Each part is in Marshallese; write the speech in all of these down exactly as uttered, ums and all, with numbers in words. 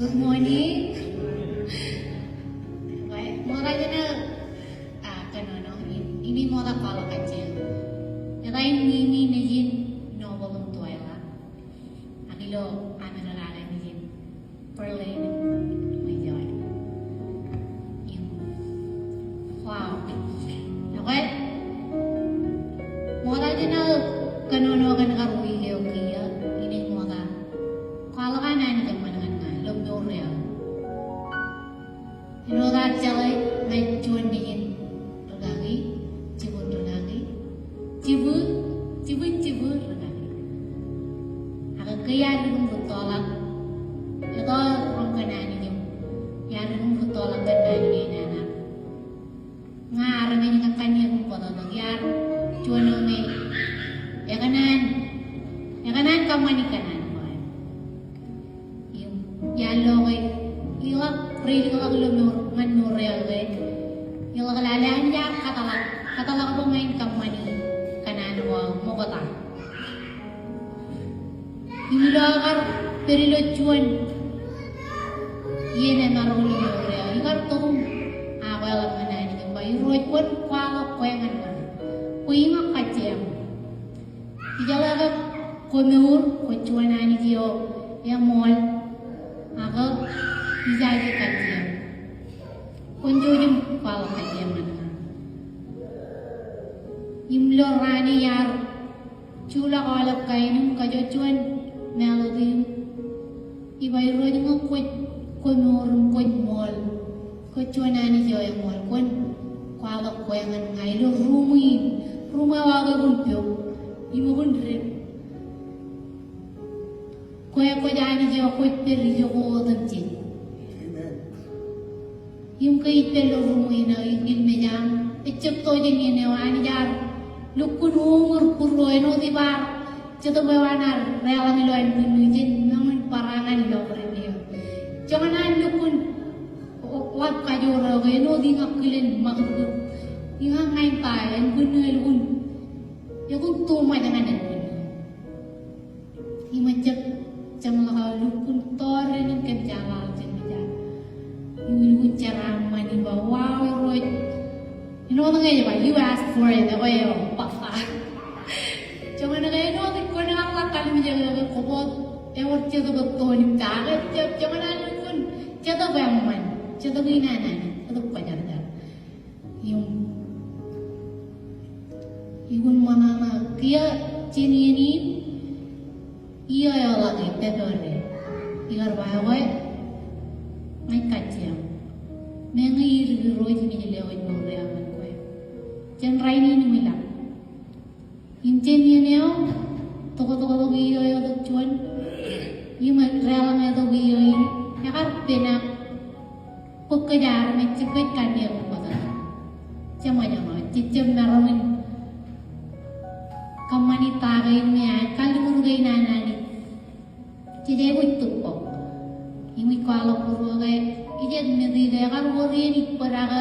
Good morning. Ṃokta jān aō, ah, kōnono, im ij ṃokta kwaḷọk kajjien. Eta in mimi nejin Noble im Twyla. Ak ilo amedal ad nejin Berlin im Joy. Im, wow. Ekwe, ṃokta jān aō kōnono kōn kar wiik eo kiiō, inaaj ṃokta kwaḷọk an Anij eṃṃan ñan ña ilo mour eo. Āinwōt ad jeḷā, ña ij juon nejin rūkaki, jibwin rūkaki, jibwin, jibwin, jibwin rūkaki. Ak ke iar lukkuun rūttoḷọk, ettoḷọk kōn Anij im iar lukkuun rūttoḷọk kōn naan kein an ak ña armej ña kōn eñin bōtōktōk, iar juon eo me ekōṇaan, ekōṇaan kōṃṃani kōṇaan ko an. Im iar lo ke, iḷak, reilikḷọk ilo mour, ñan mour eo ke, iḷak lale an iar kōtḷọk, kōtḷọk bwe ña in kōṃṃani kōṇaan ko ṃokta. Im ilo aō kar pād ilo juon iien emaroñ ilo mour eo, ikar tok im akweḷap ñan Anij im ba, Irooj, kwōn kwaḷọk kwe ñan ña. Kwe iñak kajjieañ. Ijeḷā ke kwe mour, kwe juon Anij eo eṃool, ak ijaje kajjieañ. Kwōn jouj im kwaḷọk kajjieañ ñan ña. Im ilo raan in iar juḷọk aolep kain im kajjojo juon melody im iba, Irooj, ñe kwōj, kwōj mour im kwōj ṃool, kwōj juon Anij eo eṃool, kwōn kwaḷọk kwe ñan ña ilo ruuṃ in, ruuṃ eo aō ke kwōn pok im kwōn dep. Kwe kwōj Anij eo kwōj pād ijo ko otemjej. Amen. Im ke ij pād ilo ruuṃ in, ij ñilmej aṃ, ejjab to jān iien eo Anij ear lukkuun uñūr būruō āinwōt ibar Jetōb eo an ad deḷọñ ilo ānbwinnū, jen moñin barāinwōt ilo bōd eo. Joñan an lukkuun ḷap kajoor eo ke āinwōt iñak kilen ṃakūtkūt. Iñak ñan ta ānbwinnū elukkuun, elukkuun too much ñan ānbwinnū. Im ejjab jeṃḷọk aō lukkuun tōre in kōn jeḷāḷọkjeṇ eo. Im elukkuun jeraaṃṃan im ba, wow, Irooj. Āinwōt ñe ej ba, you asked for it, ekwe eo, papa. Joñan ke āinwōt kwōn eḷak kallimjek eo ke kwō bōk ewōr jetōb ettoon im ta ke, joñan an lukkuun jetōb eṃṃan, jetōb in an Anij, jetōb kwōjarjar. Im, ikōṇaan ṃōṇōṇō kiiō jān iien in, iiō eo ḷak e, pepper e. Ikar ba, ekwe, ña ij kajjieañ. Meñe idik Irooj im ij lewōj mour eo ñan kwe. Jān rainin im ilọk. Im jān iien eo, toktok tok iiō eo tok juon. Im deḷọñ e tok iiō in, ekar pen ak bōk kōj armej, jab kōj kanniōk bōtōktōk. Jeṃōjṃōj, jejjab maroñ in kōṃṃani ta kein me ej kalliṃur kein an Anij. Jej aikuj tūbok. Im ij kwaḷọk būruō ke, ij jet men in ke ekar wōr iien ij bōd ak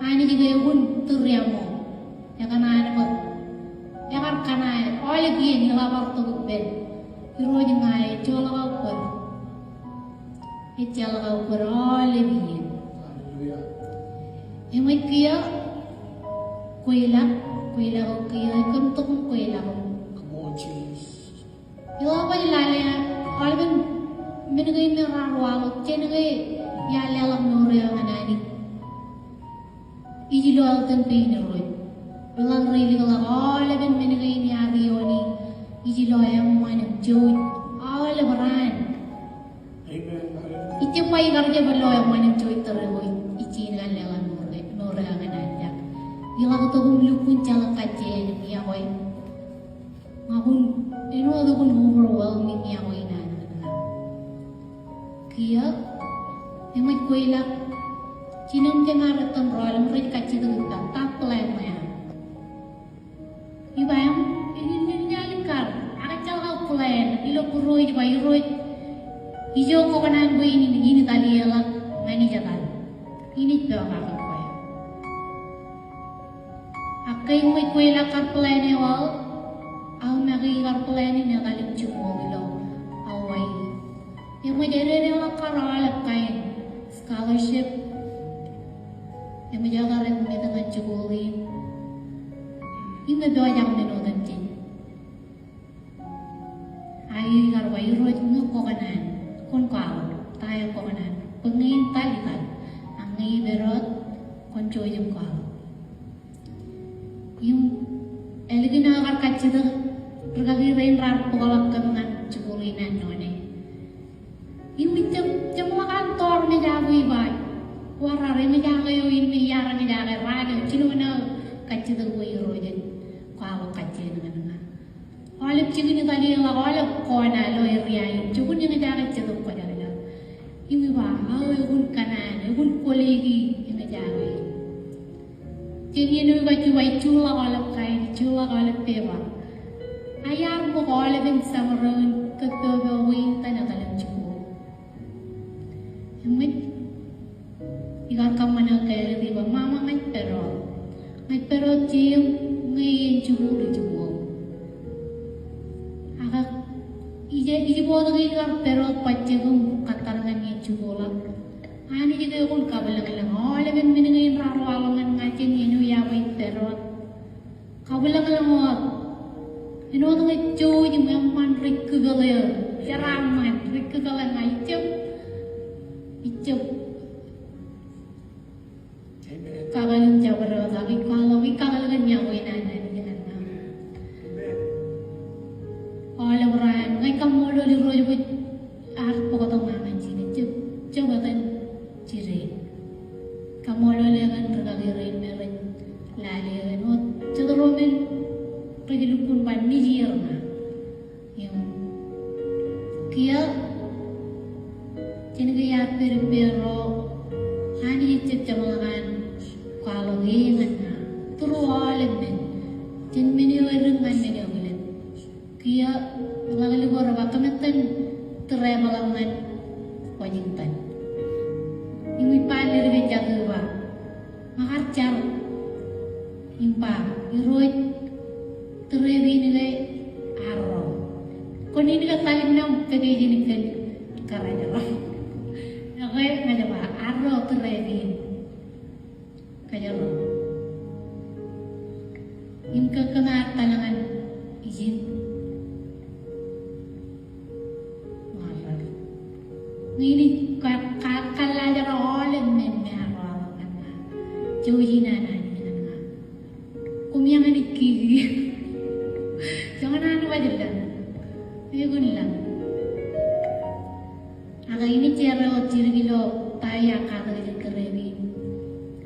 Anij ke ekōn tūriaṃo. Ekōṇaan bōd. Ekar kōṇaan aolep iien, iḷak bar tok ippān. Irooj, ña ejjeḷọk aō bōd. Ejjeḷọk aō bōd aolep iien. Hallelujah. Eṃōj kiiō, kweilọk, kweilọk eo kiiō, kōn tok im kweilọk eo. Come on, Jesus. Iḷak bwe ij lale, aolepen men kein me raar waḷọk, jān ke iar leḷọk mour eo ñan Anij. Ij lo elōñ pein Irooj. Iḷak reilikḷọk aolepen men kein iar iooni. Ij lo eṃṃan im jouj aolep raan. Amen. Hallelujah. Ij jab ba ikar jab lo eṃṃan im jouj tōre ko ij, ij jañin leḷọk mour eo, mour eo ñan Anij. Iḷak tok im lukkuun jeḷā kajjien im iọkwe. Ña kwōn, āinwōt kwōn overwhelming iọkwe in an ñan ña. Kiiō, eṃōj kweilọk, jinōñ jān ad etan rọọl im rej kajjitōk ippa, ta plan eo aṃ. Ippa im, ij, ij, ij, ij, ak ejjeḷọk aō plan, ilo būruō ij ba Irooj, ijo kwō kōṇaan bwe in, in etal ie ḷọk, ña ij etal. In ej pokake kwe. Ak ke eṃōj kweilọk kar plan eo aō, aō make ikar plan in etal im jibboñ ilo Hawaii. Eṃōj ededeḷọk kar aolep pojak men otemjej. Ak ikar ba, Irooj, ñe kwō kōṇaan, kwōn kwaḷọk ta eo kwō kōṇaan. Bwe ñe in tal ital, ak ñe ipād wōt, kwōn jouj im kwaḷọk. Im ālikin aō kar kajjitōk, rūkaki rein raar bōkḷọk kōm ñan jikuuḷ in an None. Im ij jab, jeṃḷọk an tọọr ñe jabwe ij ba, wōr raar eñjake eo in me iar eñjake raan eo, jino ṇa kajjitōk bwe Irooj en kwaḷọk kajjien ñan ña. Aolep jikin ital in ḷọk, aolep kona ilo area in, jokun eñjake Jetōb Kwōjarjar. Im ij ba, aō, ekun kōṇaan, ekun kwōleiki eñjake. Jān iien eo ij kajju ba, ij juḷọk aolep kain, ij juḷọk aolep pepa. Ak iar ṃōk aolepen summer eo in kōtto eo winter etal im jikuuḷ. Eṃōj, ikar kōṃṃane kāālōt ij ba, Mama, ña ij pād wōt. Ña ij pād wōt jein ñe iien jikuuḷ ij jikuuḷ. Ak ij, ij bōktok ikar pād wōt bajjek im kōttar ñan iien jikuuḷ ak Anij ke ekun kabwilōñlōñ. Aolepen men kein raar waḷọk ñan ña jān iien eo iar ba ij pād wōt. Kabwilōñlōñ wōt. Āinwōt ñe jouj im eṃṃan ri kōkōḷ eo, jeraaṃṃan ri kōkōḷ eo, ña ij jab, ij jab kakōl im jabdewōt ak ij kwaḷọk, ij kakōl kōn iọkwe in an Anij ñan ña. Aolep raan, ña ij kaṃṃoolol Irooj bwe ear bōktok ña ñan jine, jab, jab etan jide. Kaṃṃoolol e kōn rūkaki rein me rej lale e kōn wōt jet ro men rej lukkuun ba nejier ña. Im kiiō, jān ke iar pād ippāerro, Anij ejjab jeṃḷọk an kwaḷọk e ñan ña. Through aolep men, jān men eo edik ñan men eo kilen. Kiiō, ḷak ḷọk ro ba kōm itōn tūrepeḷḷọk ñan Washington. Im ij ba leddik eo jatū ba, ña kar jar im ba, Irooj, tūrep in ke arro. Kwōn in ke talinnọñ vacation in kōn kōrā eo. Ekwe, ña ij ba, arro tūrep in. Kōjro. Im ke kōm ar tōl ñan ijin. Ñe in ij ka, ka, kōllaajrak aolep men me ear waḷọk ñan ña. Jouj in an Anij ñan ña. Koṃ iaan ij kiki. Joñan an waj lañ. Ekun lañ. Ak in ij erreo jidik ilo ta eo iar katak jān tūrep in.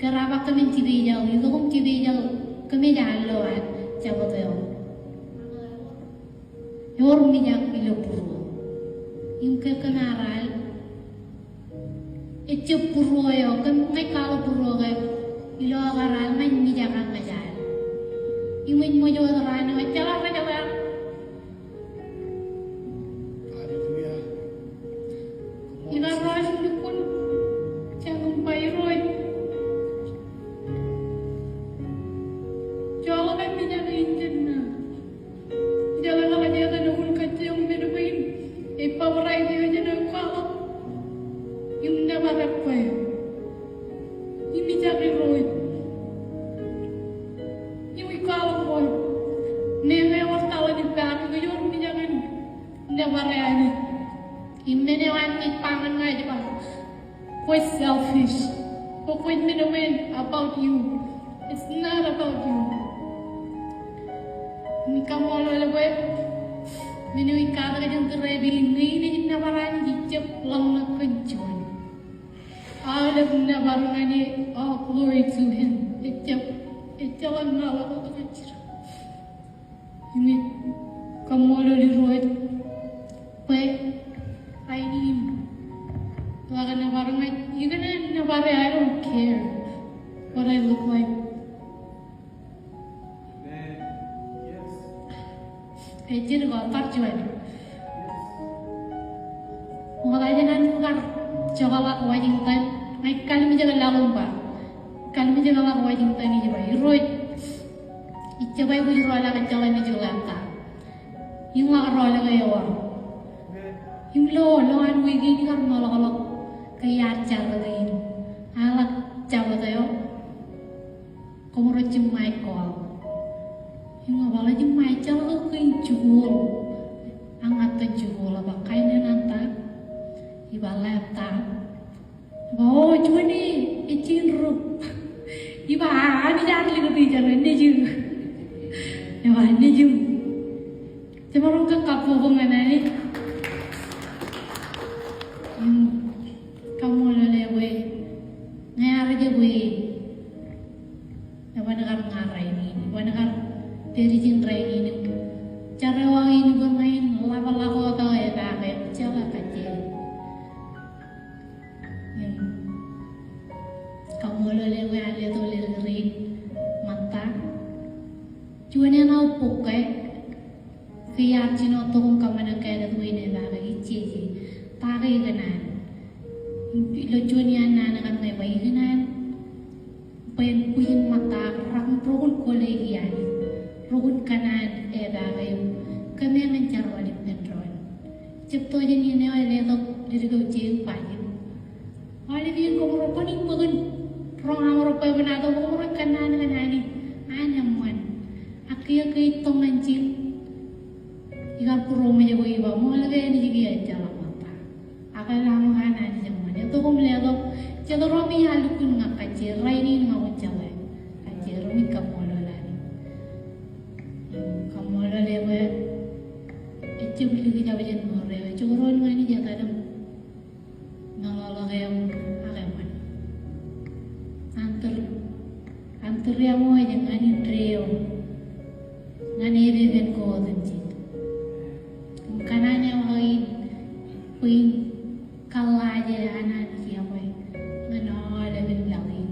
Kōrā ba kōmin jipejak, itok im jipejak, kōmij ar lo ad jabōt eo. Ewōr mijak ilo būruō. Im ke kōm ar al, ejjab būruō eo, kōm ña ij kwaḷọk būruō ke, ilo aō kar al ña ij mijak ak ña ij al. Im ej ṃōj wōt raan eo, ejjeḷọk rej jeḷā. Hallelujah. Ikar ro lukkuun, ij ba Irooj. Joḷọk emōj eo in jān ña. Ijeḷā ḷọk ej etan eokwe kajjioñ men bwe in, ej bōbrae eo jān eo kwaḷọk. Im nōbar eokwe. Im ij jar Irooj. Im ij kwaḷọk Irooj. Ñe ewōr taḷ in ippa ak ewōr mijak in nōbar e Anij. Im men eo Anij ej ba ñan ña ej ba, quit selfish. Kwō, quit men eo in about you. It's not about you. Im kaṃṃoolol bwe men eo ij katak jān tūrep in, ñe in ej nōbar Anij ijab ḷōñḷọk kōn juon. Aolep nōbar ñan e, all glory to him. Ejab, ejab ḷōñḷọk kōn juon. Im ij kaṃṃoolol Irooj bwe rainin ḷak nōbar ña, ikōṇaan nōbar e, I don't care what I look like. Amen. Yes. Ejjab bar juon. Ṃokta jān an kar jokḷọk Washington, ña ij kallimjek ḷọk im ba. Kallimjek ḷọk Washington ij ba, Irooj, ij jab aikuj rọọlḷọk ejjeḷọk nejūḷ eo ta. Im ḷak rọọlḷọk ewōr. Im lo, lo an wiik in ikar ṃōḷọkḷọk ke iar jar kein. Ak ḷak jabōt eo. Koṃro jiṃṃae call. Im ña ba, ḷe, ij ṃōj, ejjeḷọk kein jikuuḷ. Ak ña itōn jikuuḷ, ij ba, kain eṇ an ta? Ij ba, laptop. Ij ba, o, juon e, ej jañin rūp. Ij ba, a, Anij ear likūt ijeṇ, nejū. Ij ba, nejū. Jemaroñ ke kabbokbok ñan Anij. Im kaṃṃoolol e bwe ñe ear jab bwe eban kar ña rainin, eban kar pād ijin rainin im jar eo aō in bwe ña in ḷapḷọk wōt aō epaake, jeḷā kajjien. Im kaṃṃoolol e bwe ear letok leddik rein ṃōtta. Juon eṇ aō bok ke, ke iar jino tok im kōṃṃane kāālōt bwe in epaake, ij jeje ta ke ikōṇaan. Im ilo juon iaan naan kaṇ ñe ij ba ikōṇaan bwe en bwijin ṃōtta ak rak im rokun kwōle iaan, rokun kōṇaan epaake im kōmeañ in jar wāween ippān doon. Jab to jān iien eo ej letok leddik eo Jeik Bajik. Aolep iien koṃro kwōnaaj bōk in roñ aṃro bwebwenato, koṃro kōnnaan kōn Anij an eṃṃan. Ak kiiō ke ij tok ñan jin, ikar būroṃōj bwe ij ba, ṃool ke Anij kiiō ejjeḷọk ṃōtta. Ak eḷaññe an Anij eṃṃan. Etok im letok, jet ro me ear lukkuun ña kajjier, rainin ña kwōj jeḷā. Kajjier im ij kaṃṃoolol Anij. Im kaṃṃoolol e bwe ejab likjab jān mour eo, ej jokroon ñan Anij etal im meḷọkḷọk eō ak eṃṃan. An tūr, an tūr eo ej ñan indeeo, ñan epepen ko otemjej. Im kōṇaan eo aō in bwe in kōḷḷāje an Anij iọkwe ñan aolepen laḷ in.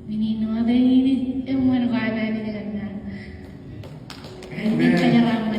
Men in wōt in eṃṃan ko an Anij kōnnaan. Amen. Kōjeraaṃṃan.